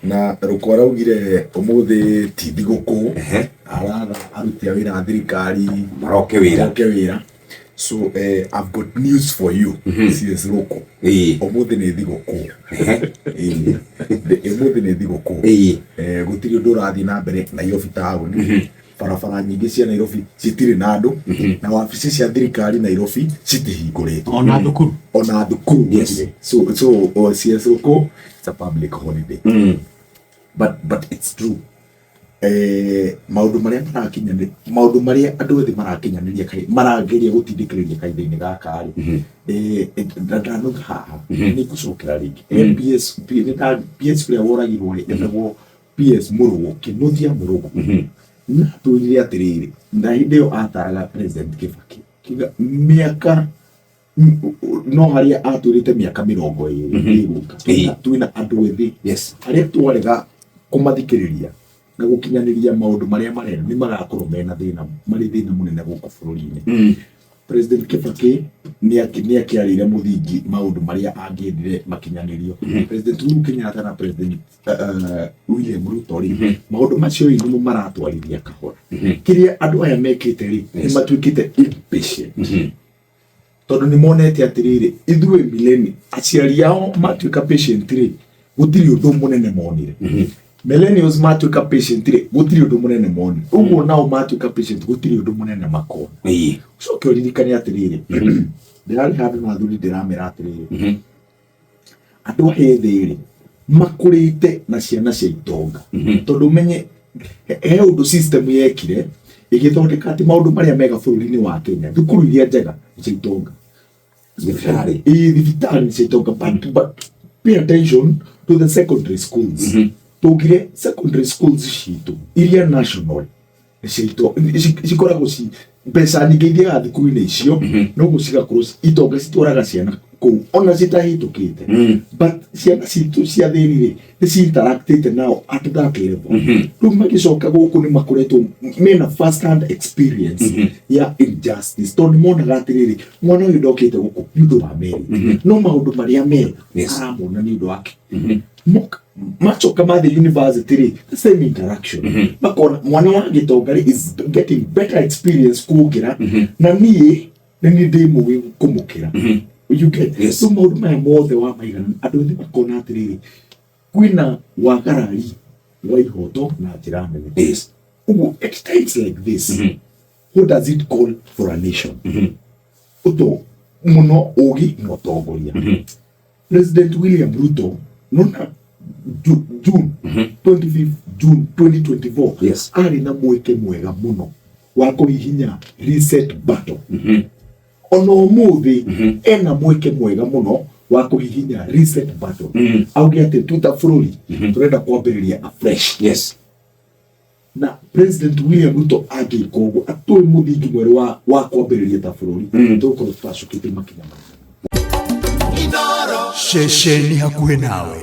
Na Rũkũ araugire ũmũthĩ ti thigũkũ. Aratha aruti a wĩra a thirikari maroke wĩra. Maroke wĩra. So I've got news for you. CS Rũkũ. Ũmũthĩ nĩ thigũkũ. Ĩĩ. Ũmũthĩ nĩ thigũkũ. Gũtirĩ ũndũ ũrathiĩ na mbere Nairobi taũni. Barabara nyingĩ cia Nairobi citirĩ na andũ na wabici cia thirikari Nairobi citihingũrĩtwo. Ona thukuru. Ona thukuru. So CS Rũkũ, it's a public holiday. But it's true. Maũndũ marĩa marakinyanĩ maũndũ marĩa andũ ethĩ marakinyanĩria kai marageria gũtindĩkĩrĩria kahinda-inĩ gaka rĩ, na ndanauga haha nĩ ngũcokera rĩngĩ. PS P- nĩ PS ũrĩa woragirwo rĩ, etagwo PS Mũrũgũ, Kĩnuthia Mũrũgũ, na twĩrire atĩrĩrĩ, na hĩndĩ ĩyo ataraga President Kibaki kiuga mĩaka no harĩa atwĩrĩte mĩaka 20 ĩgũka twĩna andũ ethĩ arĩa twarega kũmathikĩrĩria na gũkinyanĩria maũndũ marĩa marenda nĩ magakorwo mena thĩna, marĩ thĩna mũnene gũkũ bũrũri-inĩ. President Kibaki nĩ akĩarĩire mũthingi maũndũ marĩa angĩendire makinyanĩrio. President Uhuru Kenyatta na President William Ruto rĩ, maũndũ macio rĩ nĩmo maratwarithia kahora. Kĩrĩa andũ aya mekĩte rĩ, nĩ matuĩkĩte impatient tondũ nĩ monete atĩrĩrĩ, ithuĩ millennials, aciari ao matuĩka patient rĩ, gũtirĩ ũndũ mũnene monire. Millennials matuĩka patient rĩ, gũtirĩ ũndũ mũnene monire. Ũguo nao matuĩka patient, gũtirĩ ũndũ mũnene makona. Ũcoke ũririkane atĩrĩrĩ, ndĩrarĩ handũ na athuri ndĩramera atĩrĩrĩ, andũ aya ethĩ rĩ, makũrĩte na ciana cia itonga, tondũ ũmenye he ũndũ system yekire ĩgĩthondeka atĩ maũndũ marĩa mega bũrũri-inĩ wa Kenya, thukuru iria njega nĩ cia itonga. Thibitarĩ. Ĩĩ, thibitarĩ nĩ cia itonga, but pay attention to the secondary schools. Tũngire secondary schools citũ iria national nĩ cia cikoragwo ci mbeca nyingĩ ithiaga thukuru-inĩ icio, noguo cigakorwo itonga citwaraga ciana kũu ona citahĩtũkĩte, but ciana citũ cia thĩni rĩ, nĩ ci-interactĩte nao at that level. Rĩu magĩcoka gũkũ nĩ makoretwo mena first hand experience ya injustice, tondũ nĩ monaga atĩrĩrĩ, mwana ũyũ ndokĩte gũkũ nĩ ũndũ wa merit, no maũndũ marĩa mega aramona nĩ ũndũ wake. Macoka mathiĩ university rĩ, the same interaction, makona mwana wa gĩtonga rĩ is getting better experience kũngĩra na niĩ nĩ niĩ ndĩ mũgĩ kũmũkĩra, you get? Yes. So maũndũ maya mothe wa maigana, andũ ethĩ makona atĩrĩrĩ, kwĩna wagarari wa ihoto na njĩra nene. Ũguo at times like this, what does it call for a nation? Ũto mũno ũgĩ na ũtongoria. President William Ruto nona June 25, June 2024, arĩ na mweke mwega mũno wa kũhihinya reset button. Ona ũmũthĩ ena mweke mwega mũno wa kũhihinya reset button, auge atĩ tuta bũrũri tũrenda kwambĩrĩria afresh. Na President William Ruto angĩka ũguo, atũĩ mũthingi mwerũ wa kwambĩrĩria ta bũrũri, tũgũkorwo tũtacũkĩte makinya manene. Ceceni hakuhĩ nawe.